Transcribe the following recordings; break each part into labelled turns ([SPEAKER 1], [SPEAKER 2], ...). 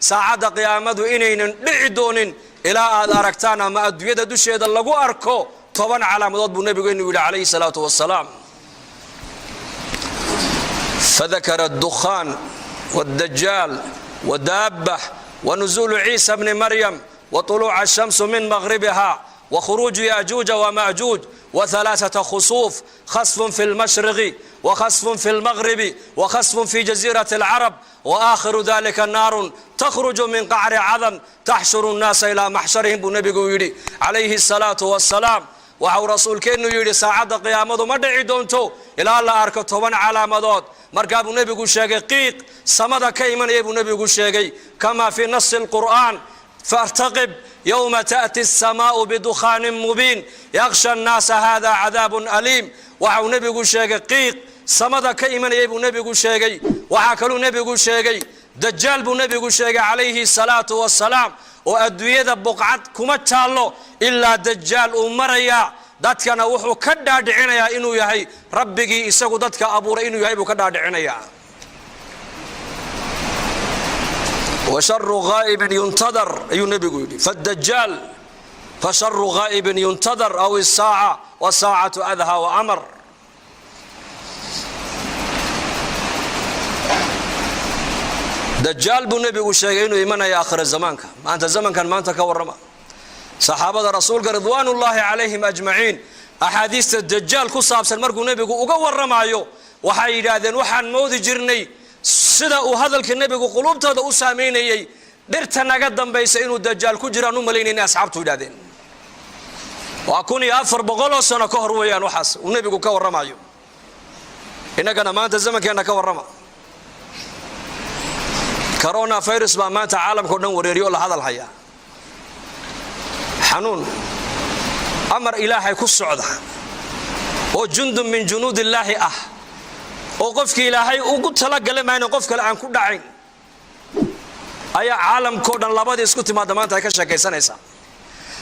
[SPEAKER 1] Saacadda qiyaamadu inaynan dhici doonin ilaa aad aragtaan ama adduunyada dusheeda lagu arko 10 calaamadood, buu nabigeenu yidhi calayhi salaatu wasalaam. Fadakara addukhaan wاddajaal wadaabah wanuzuulu Ciisa bni Maryam waطuluuca ashamsu min maghribiha wakhuruuju yaajuuja wamaajuuj وثلاثة خسوف: خسف في المشرق وخسف في المغرب وخسف في جزيرة العرب، وآخر ذلك نار تخرج من قعر عدن تحشر الناس إلى محشرهم, buu nebigu yidhi calayhi الصلاة والسلام. Waxau rasuulkeennu yidhi, saacadda qiyaamadu ma dhici doonto ilaa la arko 10 calaamadood. Markaa buu nebigu sheegay qiiq samada ka imanaya buu nebigu sheegay, كما في نص القرآن: فارتقب يوم تأتي السماء بدخان مبين يغشى الناس هذا عذاب أليم. Waxau nebigu sheegay qiiq samada ka imanayay buu nebigu sheegay. Waxaa kaluu nebigu sheegay Dajaal buu nebigu sheegay calayhi salaatu wasalaam, oo adduunyada buqcad kuma taallo ilaa Dajaal uu marayaa. Dadkana wuxuu ka dhaadhicinayaa inuu yahay rabbigii isagu dadka abuuray inuu yahay buu ka dhaadhicinayaa. Washaru ghaa'ibin yuntadar, ayuu nebigu yidhi, fadajaal fasharu ghaa'ibin yuntadar aw isaaca wasaacatu adhaa wa amar. Dajaal buu nebigu sheegay inuu imanaya aakhira zamaanka. Maanta zamankan maanta ka warrama. Saxaabada rasuulka ridwaanullaahi calayhim ajmaciin axaadiista Dajaal ku saabsan markuu nebigu uga warramaayo, waxay yidhaahdeen, waxaan moodi jirnay sida uu hadalka nebigu quluubtooda u saameynayey, dhirta naga dambaysa inuu Dajaal ku jiraan u malaynayna, asxaabtu yidhahdeen. Waa 1400 sano ka hor weeyaan waxaas uu nebigu ka warramayo. Innagana maanta zamankeenna ka warrama. Corona virus baa maanta caalamka o dhan wareeriyo oo la hadal hayaa, xanuun amar Ilaahay ku socda oo jundun min junuud illaahi ah, oo qofkii Ilaahay ugu talagala mayna qof kale aan ku dhacayn, ayaa caalamkao dhan labadii isku timaadda maanta ay ka sheekaysanaysaa.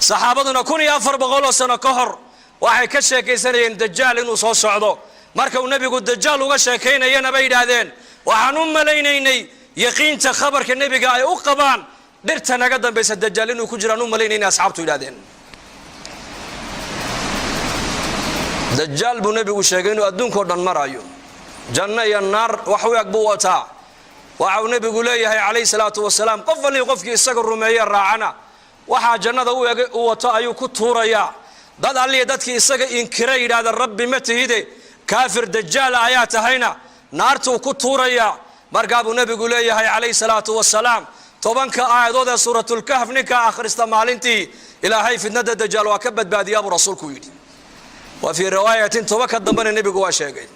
[SPEAKER 1] Saxaabaduna 1400 sano ka hor waxay ka sheekaysanayeen Dajaal inuu soo socdo. Marka uu nebigu Dajaal uga sheekaynayana, bay yidhaahdeen, waxaan u malaynaynay yaqiinta khabarka nebiga ay u qabaan, dhirta naga dambaysa Dajaal inuu ku jiraan u malaynayna, asxaabtu yidhahdeen. Dajaal buu nebigu sheegay inuu adduunkao dhan marayo, janno iyo naar wax u eg buu wataa. Waxa uu nebigu leeyahay calayhi salaatu wasalaam, qof allii qofkii isaga rumeeye raacana, waxaa jannada u eg u wato ayuu ku tuurayaa. Dad alliya dadkii isaga inkira, yidhahda rabbi ma tihide, kaafir Dajaal ayaa tahayna, naartuu ku tuurayaa. Markaa buu nebigu leeyahay calayhi salaatu wasalaam, 10-ka aayadood ee Suuratulkahf ninkaa akhrista maalintii, Ilaahay fitnada Dajaal waa ka badbaadiyaa, buu rasuulku yidhi. Wa fii riwaayatin, 10-ka dambena nebigu waa sheegay.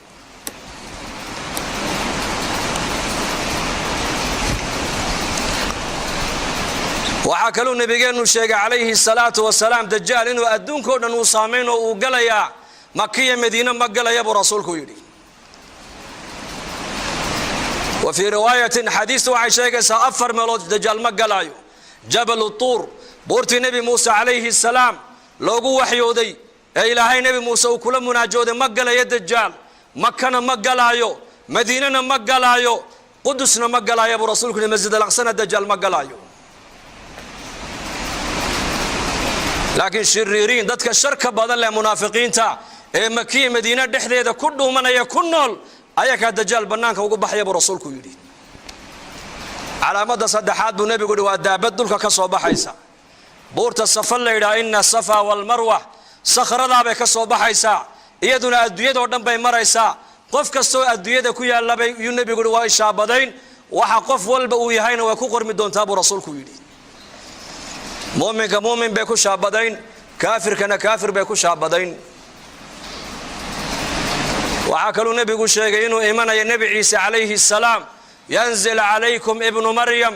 [SPEAKER 1] Waxaa kaluu nebigeennu sheegay calayhi salaatu wasalaam Dajaal inuu adduunkao dhan uu saamayn oo uu galayaa, Makiya Madiine ma galaya, buu rasuulku yidhi. Wa fii riwaayatin, xadiistu waxay sheegaysaa afar meelood Dajaal ma galaayo: Jabalu Tuur, buurtii Nebi Muuse calayhi salaam loogu waxyooday ee Ilaahay Nebi Muuse uu kula munaajooday, ma galayo Dajaal. Makana ma galaayo, Madiinana ma galaayo, Qudusna ma galaayo, buu rasuulku yidhi. Masjid Alaqsana Dajaal ma galaayo. Laakiin shiriiriin, dadka sharka badan leh, munaafiqiinta ee Makiya Madiine dhexdeeda ku dhuumanaya, ku nool, ayakaa Dajaal bannaanka ugu baxaya, buu rasuulku yidhi. Calaamadda saddexaad buu nebigu yidhi waa daabad dhulka ka soo baxaysa, buurta Safa la yidhaha, ina Safa walmarwa, sakhradaabay ka soo baxaysaa. Iyaduna adduunyadoo dhan bay maraysaa. Qof kastoo adduunyada ku yaallabay yuu nebigu yidhi waa ishaabadayn, waxa qof walba uu yahayna way ku qormi doontaa, buu rasuulku yidhi. Muuminka muumin bay ku shaabadayn, kaafirkana kaafir bay ku shaabadayn. Waxaa kaluu nebigu sheegay inuu imanayo Nebi Ciise calayhi salaam: yanzil calaykum ibnu Maryam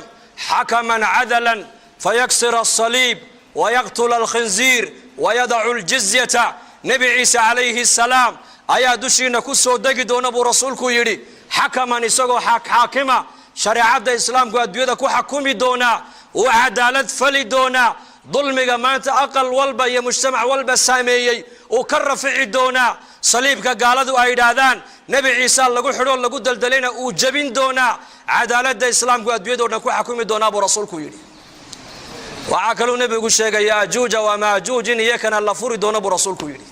[SPEAKER 1] xakaman cadalan fayaksir asaliib wayaqtula alkhinziir wayadacu aljizyata. Nebi Ciise calayhi salaam ayaa dushiina ku soo degi doona, buu rasuulku yidhi, xakaman, isagoo xaakima, shareecadda islaamku adduunyada ku xakumi doonaa, uu cadaalad fali doonaa. Dulmiga maanta aqal walba iyo mujtamac walba saameeyey uu ka rafici doonaa. Saliibka gaaladu ay yidhaahdaan Nebi Ciisa lagu xidhoo lagu daldalayna uu jebin doonaa. Cadaaladda Islaamku adduunyado dhan ku xakumi doonaa, buu Rasuulku yidhi. Waxaa kaluu Nebigu sheegay Yaajuuja wamaajuuj in iyakana la furi doono, buu Rasuulku yidhi.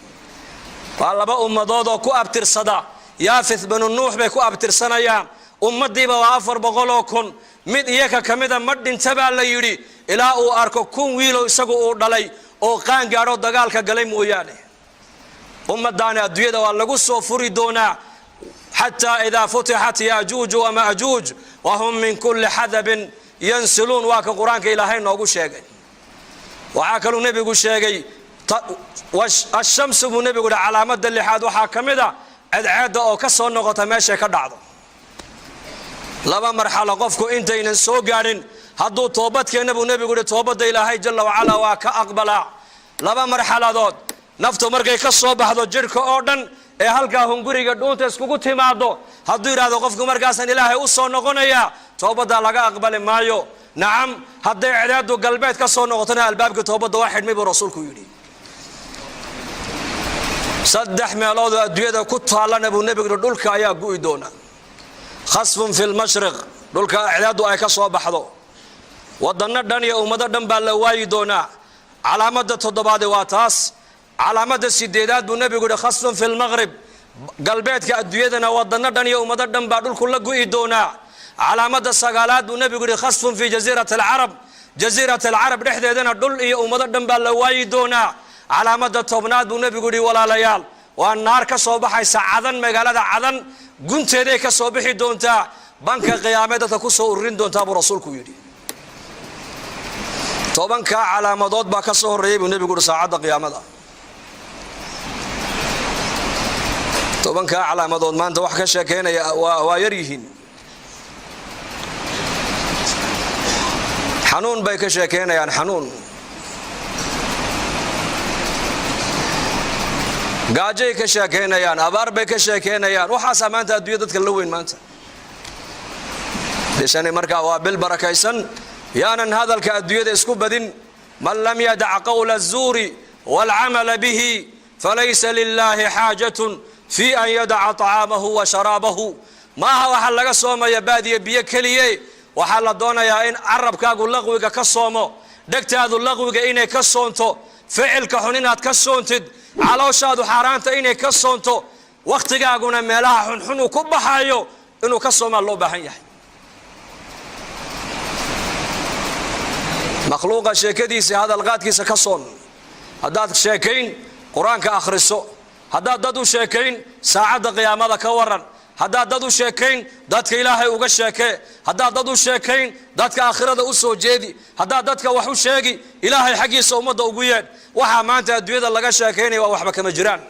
[SPEAKER 1] Waa laba ummadood oo ku abtirsada Yaafith binu Nuux bay ku abtirsanayaan. Ummaddiiba waa 400,000. Mid iyaka ka mida ma dhinta, baa la yidhi, ilaa uu arko 1000 wiilow isagu uu dhalay oo qaan gaadho dagaalka galay mooyaane. Ummaddaani adduunyada waa lagu soo furi doonaa. Xataa idaa futixat Yaajuuj wamaajuuj wahum min kulli xadabin yansiluun, waa ka Qur-aanka Ilaahay noogu sheegay. Waxaa kaluu Nebigu sheegay ashamsu, buu Nebigu yihi. Calaamada lixaad waxaa ka mid a cadceedda oo ka soo noqota meeshay ka dhacdo. Laba marxalo qofku intaynan soo gaadhin hadduu toobadkeenna, buu Nebigu yihi, toobadda Ilaahay jalla wacalaa waa ka aqbalaa. Laba marxaladood: naftu markay ka soo baxdo jidhka oo dhan ee halkaa hunguriga dhuunta iskugu timaado, hadduu yidhahdo qofku markaasaan Ilaahay u soo noqonayaa, toobaddaa laga aqbali maayo. Nacam, hadday cadaadu galbeed ka soo noqotona, albaabkii toobadda waa xidhmay, buu Rasuulku yidhi. Saddex meeloodoo adduunyada ku taallana, buu Nebigu yidhi, dhulka ayaa gu'i doona. Khasfun fi lmashriq, dhulka cadaadu ay ka soo baxdo, waddanno dhan iyo ummado dhan baa la waayi doonaa. Calaamadda toddobaade waa taas. Calaamadda sideedaad, buu Nebigu yidhi, khasfun fi lmaqrib, galbeedka adduunyadana waddanno dhan iyo ummado dhan baa dhulku la gu'i doonaa. Calaamadda sagaalaad, buu Nebigu yidhi, khasfun fi jasiirati alcarab, jasiirat alcarab dhexdeedana dhul iyo ummado dhan baa la waayi doonaa. Calaamadda 10aad, buu Nebigu yidhi, walaalayaal, waa naar ka soo baxaysa Cadan, magaalada Cadan gunteeday ka soo bixi doontaa, banka qiyaamee dadka ku soo ururin doontaa, buu Rasuulku yidhi. 10kaa calaamadood baa ka soo horreeyay, buu Nebigu yidhi, saacadda qiyaamada. 10kaa calaamadood maanta wax ka sheekeynaya waa yar yihiin. Xanuun bay ka sheekeynayaan, xanuun, gaajay ka sheekeynayaan, abaar bay ka sheekeynayaan. Waxaasaa maanta adduunya dadka la weyn. Maanta bishani markaa waa bil barakaysan. Yaanan hadalka adduunyada isku badin. Man lam yadac qowla aلzuuri wاlcamala bihi falaysa lilahi xaajatun fi an yadaca طacaamahu wa sharaabahu. Maaha waxaa laga soomaya baadiya biyo keliye. Waxaa la doonayaa in carabkaagu laqwiga ka soomo, dhegtaadu laqwiga inay ka soonto, ficilka xun inaad ka soontid, calooshaadu xaaraanta inay ka soonto, wakhtigaaguna meelaha xunxun uu ku baxayo inuu ka soomaa loo baahan yahay. Makhluuqa sheekadiisa, hadalqaadkiisa ka soon. Haddaad sheekayn, Qur-aanka akhriso. Haddaad dad u sheekayn, saacadda qiyaamada ka waran. Haddaad dad u sheekayn, dadka Ilaahay uga sheekee. Haddaad dad u sheekayn, dadka aakhirada u soo jeedi. Haddaad dadka wax u sheegi, Ilaahay xaggiisa ummadda ugu yeedh. Waxaa maanta adduunyada laga sheekaynaya waa waxba kama jiraan.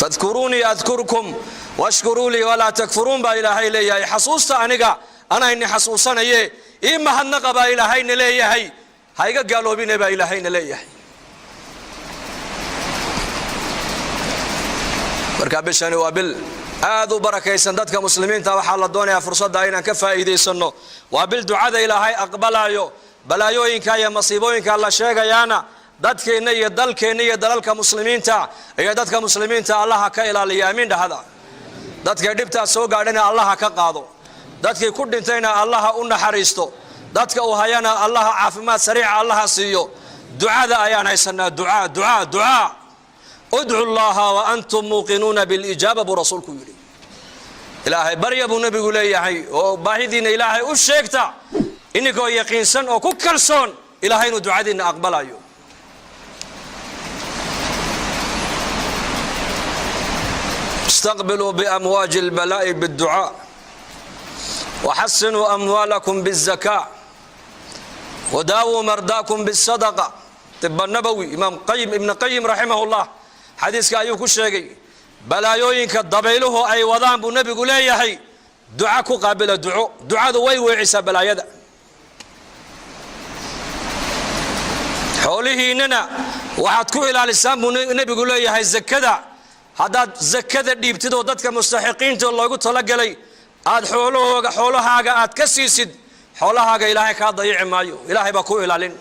[SPEAKER 1] Fadkuruunii adkurkum washkuruu lii walaa takfuruun, baa Ilaahay leeyahay. Xasuusta aniga, anayni xasuusanaye, ii mahadnaqa, baa Ilaahayna leeyahay. Ha iga gaaloobine, baa Ilaahayna leeyahay. Marka bishani waa bil aad u barakaysan. Dadka muslimiinta waxaa la doonayaa fursadda inaan ka faa'iidaysanno. Waa bil ducada Ilaahay aqbalaayo. Balaayooyinka iyo masiibooyinka la sheegayaana dadkeenna iyo dalkeenna iyo dalalka muslimiinta iyo dadka muslimiinta Allaha ka ilaaliya. Amiin dhahada. Dadkay dhibtaas soo gaadhana Allaha ka qaado, dadkii ku dhintayna Allaha u naxariisto, dadka uu hayana Allaha caafimaad sariica Allaha siiyo. Ducada ayaan haysanaa. Ducaa, ducaa, ducaa. Udcu llaha wa antum muuqinuuna bilijaaba, buu Rasuulku yidhi. Ilaahay barya, buu Nebigu leeyahay, oo baahidiinna Ilaahay u sheegta ininkoo yaqiinsan oo ku kalsoon Ilaahay inuu ducadiinna aqbalayo. Istaqbiluu biamwaaji اlbalaa'i bاdducaa, waxasinuu amwaalakum bاzakaa, wadaawuu mardaakum bاsadaqa. Iba nabowi, Imaam Qayim, Ibn Qayim raximah اllah, xadiiska ayuu ku sheegay. Balaayooyinka dabayluhu ay wadaan, buu Nebigu leeyahay, duca ku qaabila. Duco, ducadu way weecisaa balaayada. Xoolihiinnana waxaad ku ilaalisaan, buu Nebigu leeyahay, zakada. Haddaad zakada dhiibtid oo dadka mustaxiqiinta loogu talagalay aad xoolahooga, xoolahaaga aad ka siisid, Xoolahaaga Ilaahay kaa dayici maayo, Ilaahay baa ku ilaalin.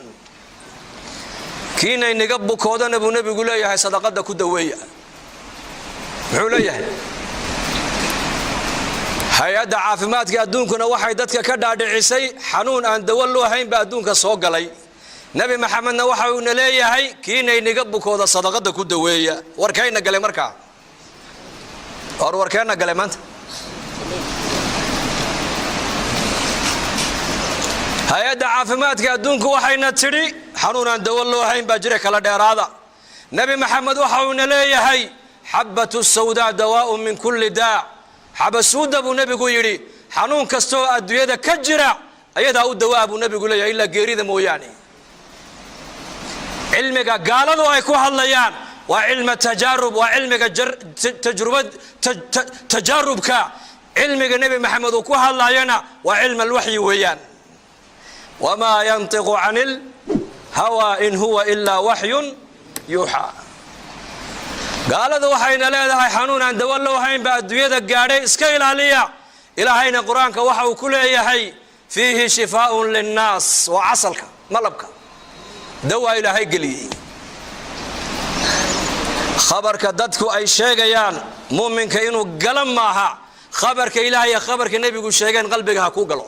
[SPEAKER 1] Kiinay niga bukoodana, buu Nebigu leeyahay, sadaqada ku daweeya. Muxuu leeyahay? Hay-adda caafimaadka adduunkuna waxay dadka ka dhaadhicisay xanuun aan dawo loo hayn ba adduunka soo galay. Nebi Maxamedna waxa uuna leeyahay, kiinay niga bukooda sadaqada ku daweeya. Warkayna galay markaa, war warkeenna galay maanta. Hay-adda caafimaadka adduunku waxayna tidhi xanuun aan dawo loo hayn baa jira, kala dheeraada. Nebi Maxamed waxa uuna leeyahay, xabatu sawdaa dawaaun min kulli daa. Xabasuuda, buu Nebigu yidhi, xanuun kasta oo adduunyada ka jira ayadaa u dawaa, buu Nebigu leeyahay, ilaa geerida mooyaane. Cilmiga gaaladu ay ku hadlayaan waa cilma tajaarub, waa cilmiga tajrubad, tajaarubka. Cilmiga Nebi Maxamed uu ku hadlayana waa cilm alwaxyi weeyaan. Wamaa yantiqu can ilhawa in huwa ilaa waxyun yuuxaa. Gaaladu waxayna leedahay xanuun aan dawo loo hayn ba adduunyada gaadhay, iska ilaaliya. Ilaahayna Qur-aanka waxa uu ku leeyahay, fiihi shifaaun linnaas. Waa casalka, malabka, dawaa Ilaahay geliyey. Khabarka dadku ay sheegayaan muminka inuu gala maaha. Khabarka Ilahay iyo khabarka Nebigu sheegeen qalbiga ha ku galo.